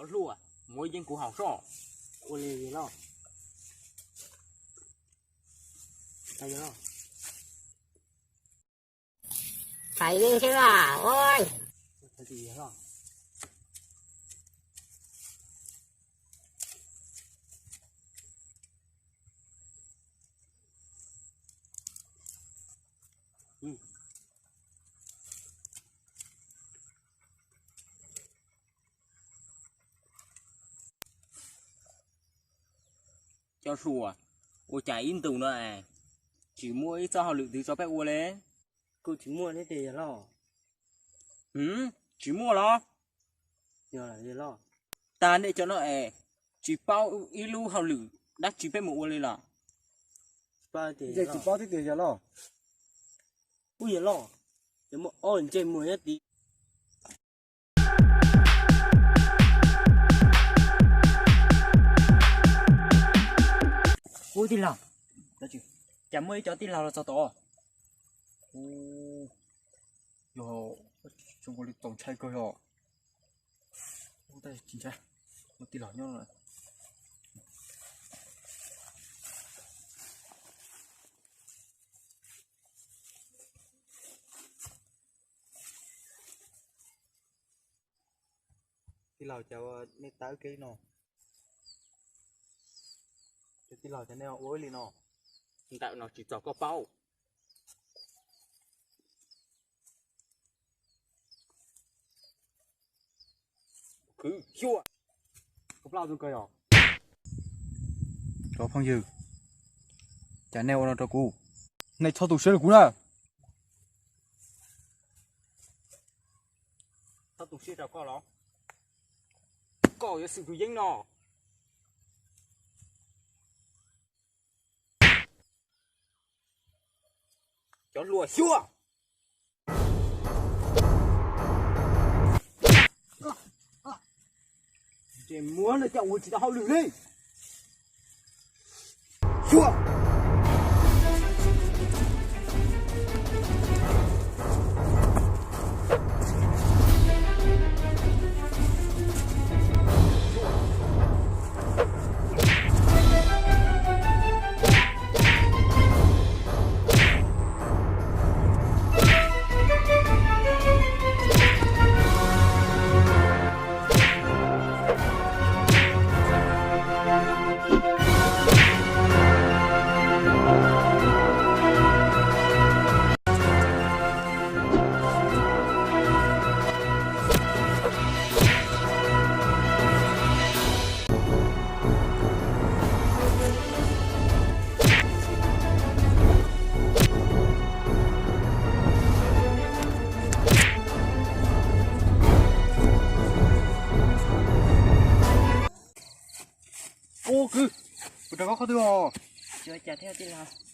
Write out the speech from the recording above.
Hluas, muab yeeb kuv haus soj. Ua li los. Fais yeeb thiab las. Cov hluas, ua cas ib ntus no es tsis muaj ib txoj hauj lwm twg rau peb ua li? Kuj tsis muaj thiab tiag yawg loj. Tsis muaj los? Yog los? Tag nej cov no es tsis paub ib lub hauj lwm dab tsi peb mus ua li los? Tsis paub thiab tiag yawg loj. Ub yawg loj, ces muaj ob ntsej muag nyob tid. Ub tij laug, cas muaj ib cov tij laug los txog tod? Yog, zoo li txaus ntshai kawg yog. Tab sis tsis ntshai, muaj tij laug nyob. Tij laug, cas nej tawv kiag li no? Cov tij laug, cas nej ua li no? Ntawm no tsis txog koj paub. Khwv xyuas. Cov phooj ywg, cas nej ua no rau kuv? Nej txhob tu siab rau kuv na. Txhob tu siab rau koj los? Koj yuav xwm tus yeeb no. Cov hluas xyuas. Ces muab no coj ua tsis tau hauj lwm li. Xyuas. Ub kwv, kuv rov qab qhov twg os? Tsis ua cas thiab tij laug.